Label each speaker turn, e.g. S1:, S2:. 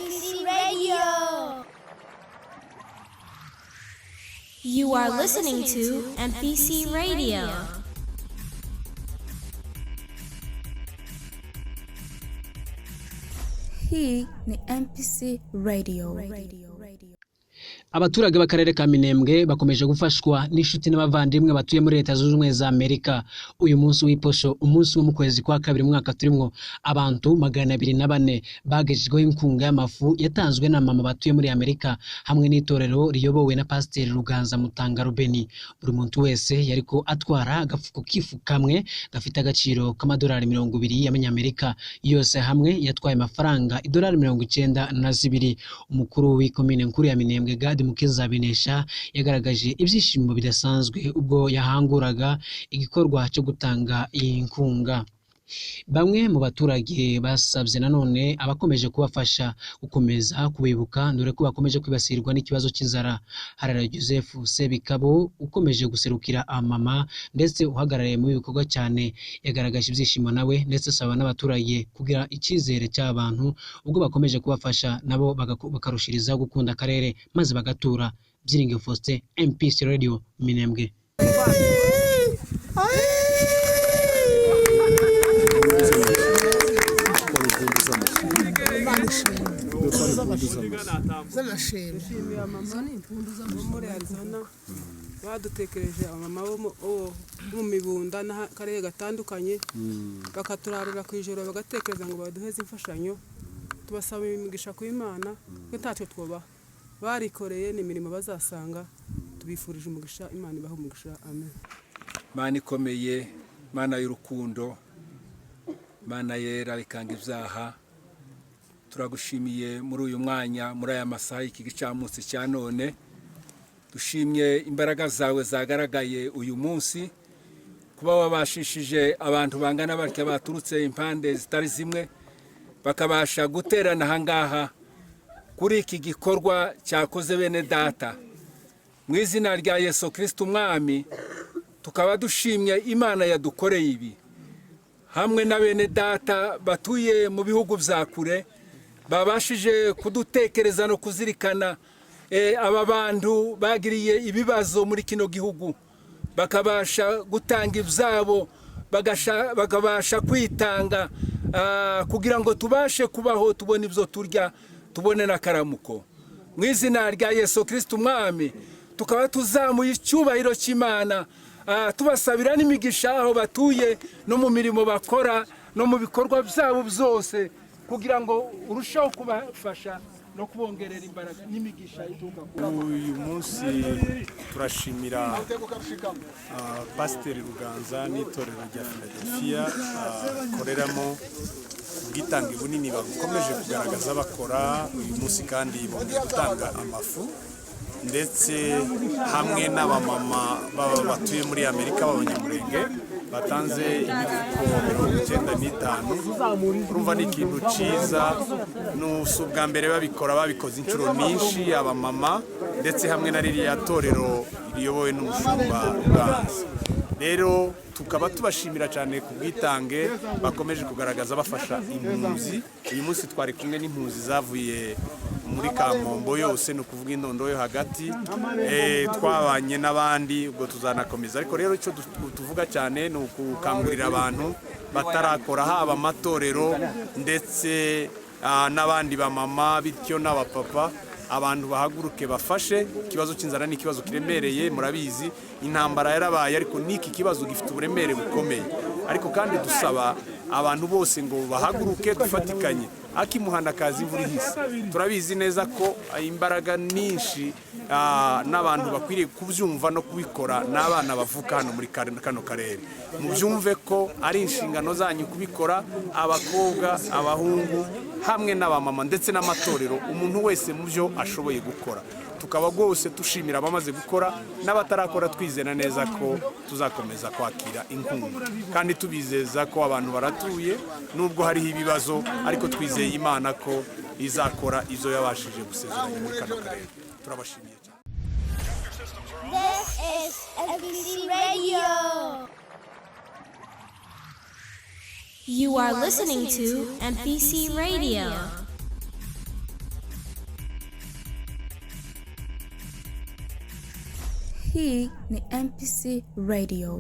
S1: MPC Radio.
S2: You are listening to MPC Radio.
S3: Hii ni MPC Radio.
S4: Abaturage b'akarere ka Minembwe bakomeje gufashwa n'inshuti n'abavandimwe batuye muri Leta Zunze Ubumwe za Amerika. Uyu munsi w'iposho, umunsi wo mu kwezi kwa kabiri mwaka turimwo, abantu 204 bagejejweho inkunga y'amafu yatanzwe na mama batuye muri Amerika hamwe n'itorero riyobowe na Pasiteri Ruganza Mutanga Rubeni. Buri muntu wese yariko atwara agafuko k'ifu kamwe gafite agaciro k'amadolari 20 y'amanyamerika, yose hamwe yatwaye amafaranga idolari 92. Umukuru w'ikomine nkuru ya Minembwe Gad Mukizabinesha yagaragaje ibyishimo bidasanzwe ubwo yahanguraga igikorwa cyo gutanga iyi nkunga. Bamwe mu baturage basabye nanone abakomeje kubafasha gukomeza kubibuka, dore ko bakomeje kwibasirwa n'ikibazo cy'inzara. Harara Joseph Sebikabo ukomeje guserukira amama ndetse uhagarariye mu bikorwa cyane yagaragaje ibyishimo nawe, ndetse asaba n'abaturage kugira icyizere cy'abantu ubwo bakomeje kubafasha nabo bakarushiriza gukunda akarere maze bagatura. Byiringiro Faustin, MPC Radio, Minembwe.
S5: Muri Arizona badutekereje abamama bo mu Mibunda n'akarere gatandukanye, bakaturarira ku ijoro bagatekereza ngo baduheze imfashanyo. Tubasaba imigisha ku Imana ko ntacyo twubaha, barikoreye ni imirimo bazasanga. Tubifurije umugisha, Imana ibahe umugisha, amen.
S6: Mana ikomeye, Mana y'urukundo, Mana yera ikanga ibyaha, turagushimiye muri uyu mwanya, muri aya masaha y'iki gicamunsi cya none. Dushimye imbaraga zawe zagaragaye uyu munsi, kuba wabashishije abantu bangana batya baturutse impande zitari zimwe bakabasha guterana ahangaha kuri iki gikorwa cyakoze bene data. Mu izina rya Yesu Kristo Umwami, tukaba dushimye Imana yadukoreye ibi hamwe na bene data batuye mu bihugu bya kure babashije kudutekereza no kuzirikana aba bantu bagiriye ibibazo muri kino gihugu, bakabasha gutanga ibyabo, bakabasha kwitanga kugira ngo tubashe kubaho, tubone ibyo turya, tubone n'akaramuko. Mu izina rya Yesu Kristo Umwami, tukaba tuzamuye icyubahiro cy'Imana, tubasabira n'imigisha aho batuye no mu mirimo bakora no mu bikorwa byabo byose, kugira ngo urusheho kubafasha no kubongerera imbaraga n'imigisha ituruka ku.
S7: Uyu munsi turashimira Pasiteri Ruganza n'itorero rya Philadelphia akoreramo, ubwitange bunini bakomeje kugaragaza bakora. Uyu munsi kandi bongeye gutanga amafu, ndetse hamwe n'abamama baba batuye muri Amerika b'abanyamurenge batanze imifuko 95. Urumva ni ikintu cyiza, si ubwa mbere babikora, babikoze inshuro nyinshi abamama, ndetse hamwe na ririya torero riyobowe n'umushumba Ruganza. Rero tukaba tubashimira cyane ku bwitange bakomeje kugaragaza bafasha impunzi. Uyu munsi twari kumwe n'impunzi zavuye muri Kamombo yose, ni ukuvuga indondo yo hagati, twabanye n'abandi, ubwo tuzanakomeza. Ariko rero icyo tuvuga cyane ni ukukangurira abantu batarakora, haba amatorero ndetse n'abandi bamama bityo n'abapapa, abantu bahaguruke bafashe. Ikibazo cy'inzara ni ikibazo kiremereye, murabizi intambara yarabaye, ariko n'iki kibazo gifite uburemere bukomeye. Ariko kandi dusaba abantu bose ngo bahaguruke dufatikanye, akimuhana kazi imvura ihise. Turabizi neza ko imbaraga nyinshi n'abantu bakwiriye kubyumva no kubikora n'abana bavuka hano muri kano karere. Mubyumve ko ari inshingano zanyu kubikora, abakobwa, abahungu hamwe n'abamama ndetse n'amatorero, umuntu wese mu byo ashoboye gukora. Tukaba rwose dushimira abamaze gukora n'abatarakora, twizera neza ko tuzakomeza kwakira inkunga, kandi tubizeza ko abantu baratuye nubwo hariho ibibazo, ariko twizeye Imana ko izakora izo yabashije gusezeranya muri kano karere. Turabashimiye cyane.
S1: This is MPC Radio.
S2: You are listening to MPC Radio.
S3: Hii ni MPC Radio.